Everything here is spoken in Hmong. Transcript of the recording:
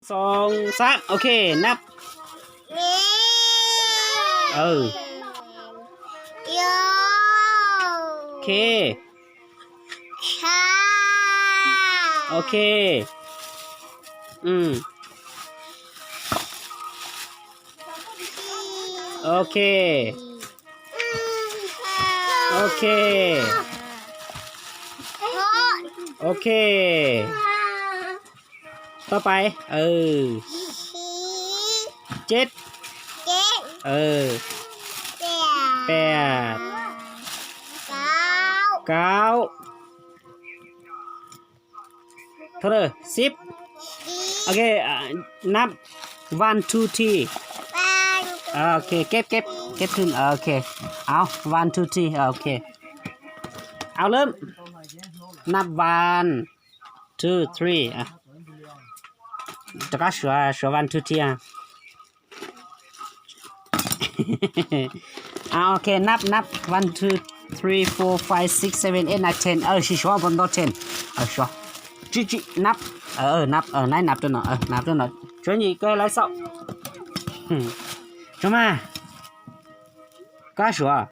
Xoo xab, ok, nab. Ơ. Khe. Ok. Ok. Ok. Ok. Tau pais. Ơ. Tsib. Ơ. Peb. Kaub. Thov sib. Ok, nab. One, two, three. Ok, keb keb keb thwj. Ok. Au, one, two, three. Ok. Au lawm. Nab one, two, three. Rov qab suav, suav one, two, three. Ok, nab nab, one, two, three, four, five, six, seven, eight, nine, ten. Sim suav puas tau ten? Suav. Tsis tsis nab. Nab, nab rau no, nab rau no. Tsuav nyim koj lawv xaum. Tsuav mas. Koj suav.